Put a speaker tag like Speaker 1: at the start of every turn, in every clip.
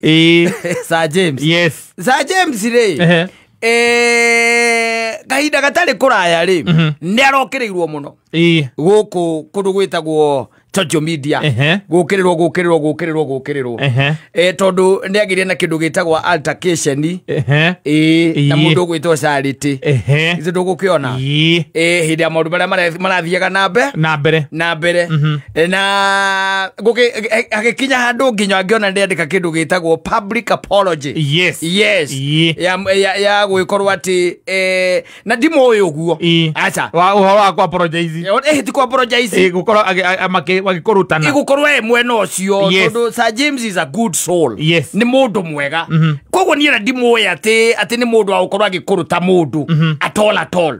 Speaker 1: Sir James.
Speaker 2: Yes.
Speaker 1: Sir James rĩ, kahinda gatarĩ kũraya rĩ, nĩ arokĩrĩirwo mũno gũkũ kũndũ gwĩtagwo social media, gũkĩrĩrwo gũkĩrĩrwo gũkĩrĩrwo gũkĩrĩrwo, tondũ nĩ agĩire na kĩndũ gĩtagwo altercation na mũndũ ũgwĩtwo Charity. Ithuĩ ndũgũkĩona hĩndĩ ya maũndũ marĩa marathiaga na
Speaker 2: mbere
Speaker 1: na mbere, na agĩkinya handũ nginya angĩona nĩandĩka kĩndũ gĩtagwo public apology.
Speaker 2: Yes.
Speaker 1: Yes. Ya gwĩkorwo atĩ na ndimũĩ ũguo. Aca.
Speaker 2: Ũhoro wa kũ apologize.
Speaker 1: Ti kũ apologize.
Speaker 2: Gũkorwo agĩkũrutana.
Speaker 1: Igũkorwo e mwena ũcio, tondũ Sir James is a good soul.
Speaker 2: Yes.
Speaker 1: Nĩ mũndũ mwega. Koguo niĩ na ndimũĩ atĩ nĩ mũndũ wa gũkorwo agĩkũruta mũndũ at all at all.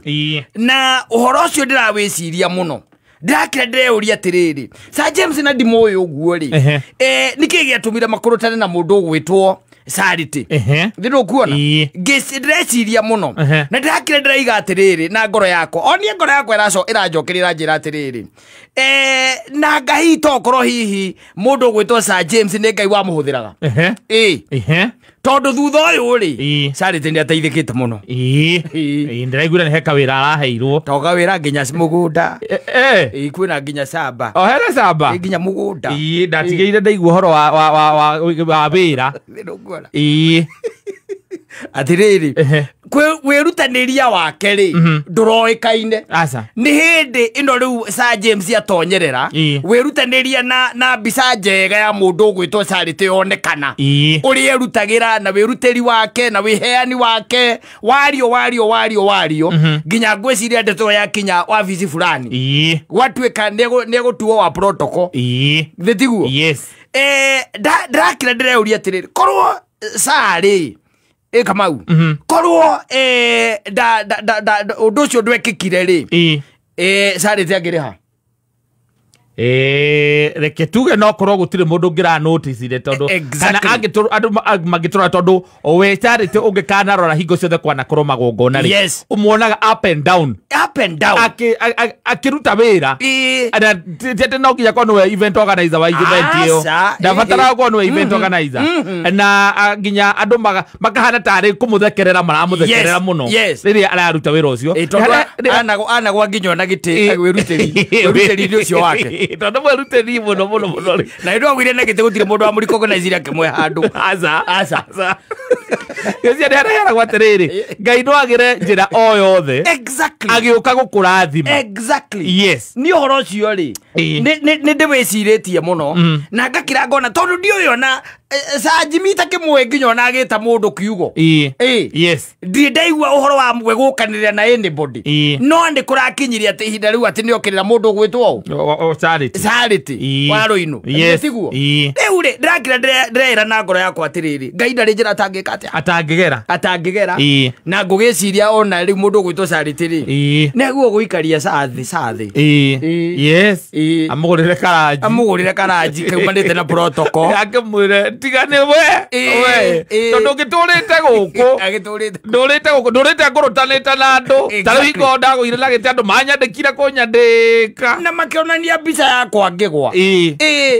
Speaker 1: Na ũhoro ũcio ndĩrawĩciria mũno. Ndĩrakira ndĩreuria atĩrĩrĩ, Sir James na ndimũĩ ũguo rĩ, nĩkĩĩ gĩatũmire makũrũtane na mũndũ ũgwĩtwo Charity? Ndĩrũkuona ndĩreciria mũno na ndĩrakira ndĩraiga atĩrĩrĩ na ngoro yakwa, o niĩ ngoro yakwa ĩranjokerera njĩra atĩrĩrĩ, na Ngai tokorwo hihi mũndũ ũgwĩtwo Sir James nĩ Ngai wamũhũthĩraga. Tondũ thutha ũyũ rĩ, Charity nĩ ateithĩkĩte mũno.
Speaker 2: Ndĩraiguire nĩ he kawĩra araheirwo.
Speaker 1: To kawĩra nginya mũgũnda. Kwĩna nginya camba.
Speaker 2: O hena camba?
Speaker 1: Nginya mũgũnda.
Speaker 2: Ndatigĩire ndaigua ũhoro wa wĩra.
Speaker 1: Atĩrĩrĩ, wĩrutanĩria wake rĩ, ndũroĩkaine. Nĩ hĩndĩ ĩno rĩu Sir James atonyerera, wĩrutanĩria na mbica njega ya mũndũ ũgwĩtwo Charity yonekana. Ũrĩa erutagĩra na wĩrutĩri wake na wĩheani wake, wario wario wario wario, nginya ngwĩciria ndeto yakinya wabici fulani. Gwatuĩka nĩegũtuo wa protocol. Thĩ tiguo?
Speaker 2: Yes.
Speaker 1: Ndĩrakira ndĩreuria atĩrĩrĩ, korwo Sir Kamau, korwo ũndũ ũcio ndwekĩkire rĩ, Charity angĩrĩha?
Speaker 2: Reke tuge no korwo gũtirĩ mũndũ ũngĩra notice tondũ kana andũ mangĩtũra, tondũ we Charity ũngĩkanarora hingo ciothe kwanakorwo magongona rĩ, ũmuonaga up and down,
Speaker 1: up and down
Speaker 2: akĩruta wĩra. Na ti atĩ no nginya korwo nĩwe event organizer wa event ĩyo, ndabataraga gũkorwo nĩwe event organizer, na nginya andũ makahana tarĩ kũmũthekerera maramũthekerera mũno rĩrĩa araruta wĩra ũcio.
Speaker 1: Tondũ anagwa nginya ona gĩtĩ wĩrutĩri ũcio wake.
Speaker 2: Tondũ mwĩrutĩri mũno mũno mũno rĩ.
Speaker 1: Na hĩndĩ agwire na gĩtĩ gũtirĩ mũndũ wamũrecognizire akĩmwe handũ.
Speaker 2: Aca.
Speaker 1: Aca.
Speaker 2: Gĩcia nĩ areheragwo atĩrĩrĩ, Ngai no agĩre njĩra o yothe.
Speaker 1: Exactly.
Speaker 2: Agĩũka gũkũrathima.
Speaker 1: Exactly.
Speaker 2: Yes.
Speaker 1: Nĩ ũhoro ũcio rĩ, nĩ ndĩwĩcirĩtie mũno na ngakira ngona tondũ ndiũĩ ona Sir Jimmy ta kĩmwe nginya ona agĩta mũndũ kiugo.
Speaker 2: Yes.
Speaker 1: Ndirĩ ndaigua ũhoro wa mwe gũkanĩrĩra na anybody. No nĩ kũrakinyirie atĩ ihinda rĩu atĩ nĩokĩrĩra mũndũ ũgwĩtwo
Speaker 2: ũũ? Charity.
Speaker 1: Charity. Wa Rũinũ. Tiguo? Rĩu rĩ, ndĩrakira ndĩreĩra na ngoro yakwa atĩrĩrĩ, Ngai ndarĩ njĩra atangĩka atĩa?
Speaker 2: Atangĩgera.
Speaker 1: Atangĩgera. Na ngũgĩciria ona rĩu mũndũ ũgwĩtwo Charity rĩ, nĩguo gũikaria cathĩ cathĩ.
Speaker 2: Yes. Amũgũrĩre karanji.
Speaker 1: Amũgũrĩre karanji kaumanĩte na protocol.
Speaker 2: Akĩmwĩre tiga nĩ we. Tondũ ngĩtũrĩte gũkũ. Ndũrĩte gũkũ, ndũrĩte ngũrũtanĩte na andũ. Ta rĩu hingo ndagũire na gĩtĩ andũ manyandĩkire kũnyandĩka.
Speaker 1: Na makĩonania mbica yakwa ngĩgwa.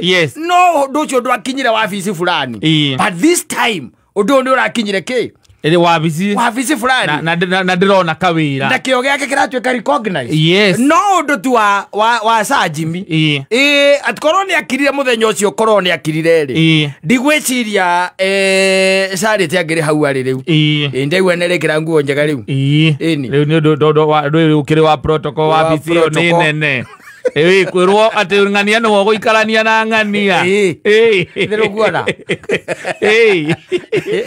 Speaker 2: Yes.
Speaker 1: No ũndũ ũcio ndwakinyire wabici fulani. But this time ũndũ ũyũ nĩ ũrakinyire kĩ?
Speaker 2: Ĩrĩ wabici.
Speaker 1: Wabici fulani.
Speaker 2: Na ndĩrona kawĩra.
Speaker 1: Na kĩo gĩake kĩratuĩka recognized.
Speaker 2: Yes.
Speaker 1: No ũndũ tu wa Sir Jimmy. Atĩ korwo nĩ akirire mũthenya ũcio, korwo nĩ akirire rĩ, ndigwĩciria Charity angĩrĩ hau arĩ rĩu. Ndaigua nĩarekĩra nguo njega rĩu.
Speaker 2: Rĩu nĩ ũndũ ũndũ ũkĩrĩ wa protocol wabici ĩyo nĩ nene. Kwĩrwo atĩ ng'ania nĩwe ũgũikarania na ng'ania.
Speaker 1: Ndĩrũkuona.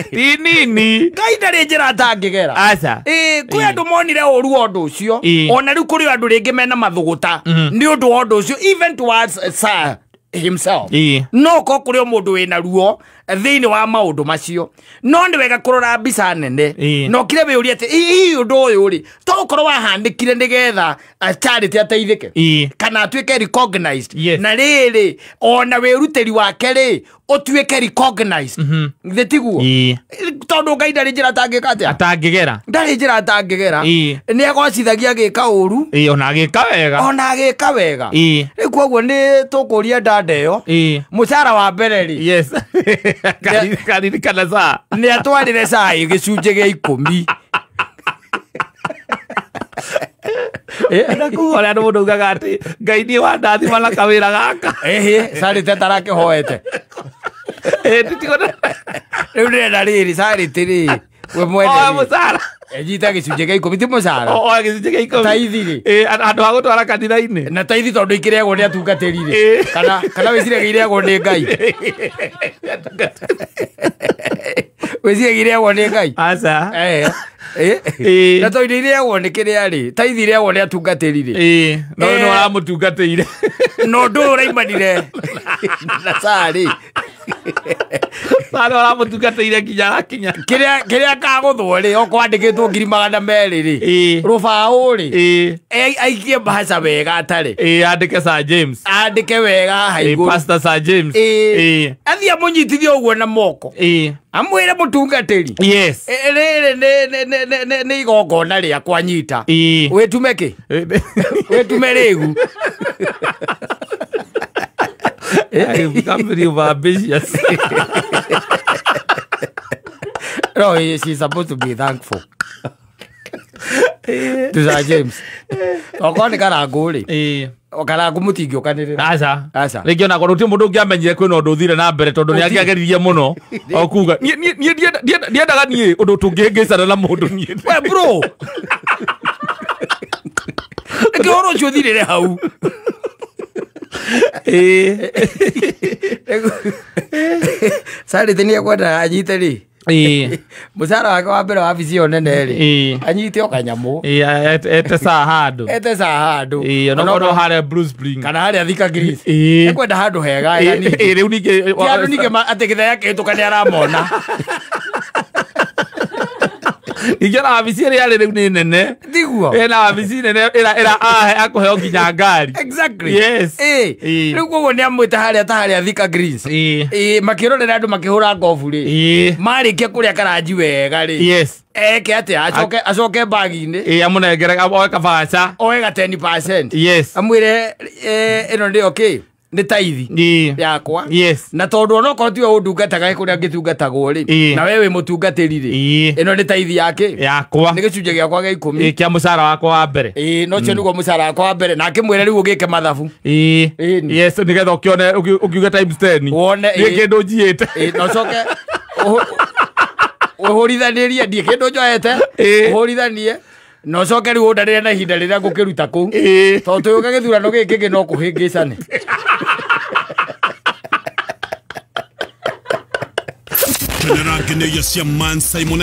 Speaker 2: Ti nini.
Speaker 1: Ngai ndarĩ njĩra atangĩgera.
Speaker 2: Aca.
Speaker 1: Kwĩ andũ monire ũru wa ũndũ ũcio. Ona rĩu kũrĩ andũ rĩngĩ mena mathũgũta nĩ ũndũ wa ũndũ ũcio, even towards Sir himself. No ko kũrĩ o mũndũ wĩna ruo thĩinĩ wa maũndũ macio. No nĩ wega kũrora mbica nene. No kire wĩũrie atĩ hihi ũndũ ũyũ rĩ, to ũkorwo wahanĩkire nĩgetha Charity ateithĩke kana atuĩke recognized. Na rĩrĩ ona wĩrutĩri wake rĩ, ũtuĩke recognized. Thĩ tiguo? Tondu Ngai ndarĩ njĩra atangĩka atĩa?
Speaker 2: Atangĩgera.
Speaker 1: Ndarĩ njĩra atangĩgera. Nĩ agocithagia agĩka ũru.
Speaker 2: Ona agĩka wega.
Speaker 1: Ona agĩka wega. Rĩu koguo nĩ tũkũria ndanda ĩyo. Mũcara wa mbere rĩ.
Speaker 2: Yes. Karirikana saa.
Speaker 1: Nĩ atwarĩre cai gĩcunjĩ gĩa 10.
Speaker 2: Na kuga ũrĩa mũndũ augaga atĩ Ngai niĩ wandathima na kawĩra gaka.
Speaker 1: Sarĩte tarakĩhoete. Rĩu ndĩrenda rĩrĩ sarĩte rĩ we mwene
Speaker 2: oe mũcara.
Speaker 1: Enyita gĩcunjĩ gĩa 10 ti mũcara.
Speaker 2: Oe gĩcunjĩ gĩa 10.
Speaker 1: Taithi rĩ.
Speaker 2: Handũ ha gũtwara kanitha-inĩ.
Speaker 1: Na taithi tondũ ikĩrĩagwo nĩ atungatĩri rĩ. Kana wĩciragia irĩagwo nĩ Ngai. Wĩciragia irĩagwo nĩ Ngai.
Speaker 2: Aca.
Speaker 1: Na tondũ irĩagwo nĩ kĩrĩa rĩ. Taithi irĩagwo nĩ atungatĩri rĩ.
Speaker 2: No nĩ ũramũtungatĩire.
Speaker 1: Na ũndũ ũyũ ũraimanire na carĩ.
Speaker 2: Sara ũramũtungatĩire nginya arakinya.
Speaker 1: Kĩrĩa kagũthwo rĩ okorwo andĩkĩtwo 200,000 rĩ. Rũbaũ rĩ. Aikie mbahaca wega atarĩ.
Speaker 2: Andĩke Sir James.
Speaker 1: Andĩke wega haha igũrũ.
Speaker 2: Pastor Sir James.
Speaker 1: Athiĩ amũnyitithie ũguo na moko. Amwĩre mũtungatĩri.
Speaker 2: Yes.
Speaker 1: Rĩrĩ nĩ igongona rĩakwa nyita. Wĩtume kĩ? Wĩtume rĩgu.
Speaker 2: I become very ambitious.
Speaker 1: No, she's supposed to be thankful to Sir James. Okorwo nĩ karangũ rĩ. Karangũ mũtingĩũkanĩrĩra.
Speaker 2: Aca.
Speaker 1: Aca.
Speaker 2: Rĩngĩ ona korwo gũtirĩ mũndũ ũngĩamenyire kwĩna ũndũ ũthire na mbere tondũ nĩangĩageririe mũno o kuga niĩ ndiendaga niĩ ũndũ tũngĩhĩngĩcana na mũndũ niĩ.
Speaker 1: We bro. Reke ũhoro ũcio ũthirĩre hau. Sarĩte nĩ ekwenda anyite rĩ. Mũcara wake wa mbere wa wabici ĩyo nene rĩ. Anyite o kanyamũ.
Speaker 2: Ete saa handũ.
Speaker 1: Ete saa handũ.
Speaker 2: Onokorwo harĩa Blue Spring.
Speaker 1: Kana harĩa Thika Greens. Ekwenda handũ hega.
Speaker 2: Rĩu ningĩ.
Speaker 1: Ti andũ ningĩ atĩ gĩthenya kĩhĩtũka nĩ aramona.
Speaker 2: Ningĩ ona wabici ĩrĩa arĩ rĩu nĩ nene.
Speaker 1: Tiguo.
Speaker 2: Ĩna wabici nene ĩra akũheo nginya ngari.
Speaker 1: Exactly.
Speaker 2: Yes.
Speaker 1: Rĩu koguo nĩ amwĩte harĩa ta harĩa Thika Greens. Makĩrorera andũ makĩhũra ngobu rĩ. Marĩkia kũrĩa karanji wega rĩ.
Speaker 2: Yes.
Speaker 1: Eke atĩa acoke bagi-inĩ.
Speaker 2: Amũnengere oe kabaca.
Speaker 1: Oe ga 10%.
Speaker 2: Yes.
Speaker 1: Amwĩre ĩno nĩyo kĩ? Nĩ taithi yakwa.
Speaker 2: Yes.
Speaker 1: Na tondũ onokorwo tiwe ũndungataga kũrĩa ngĩtungatagwo rĩ. Na we wĩ mũtungatĩri rĩ. Ĩno nĩ taithi yake
Speaker 2: yakwa.
Speaker 1: Nĩ gĩcunjĩ gĩakwa gĩa 10.
Speaker 2: Kĩa mũcara wakwa wa mbere.
Speaker 1: No ũcio nĩguo mũcara wakwa wa mbere. Na akĩmwĩra rĩu ũgĩke mathabu.
Speaker 2: Yes, nĩgetha ũkĩone ũkiuge times 10.
Speaker 1: Wone
Speaker 2: nĩ kĩndũ njiĩte.
Speaker 1: Na ũcoke ũhũrithanĩrie ndiĩ kĩndũ njoete. Ũhũrithanie. Na ũcoke rĩu ũndarĩre na ihinda rĩrĩa ngũkĩruta kũu. Tondũ twĩũka gĩthurano gĩkĩ kĩngĩ no kũhĩngĩcane.
Speaker 3: Kenera ngeneia cia Man Simon.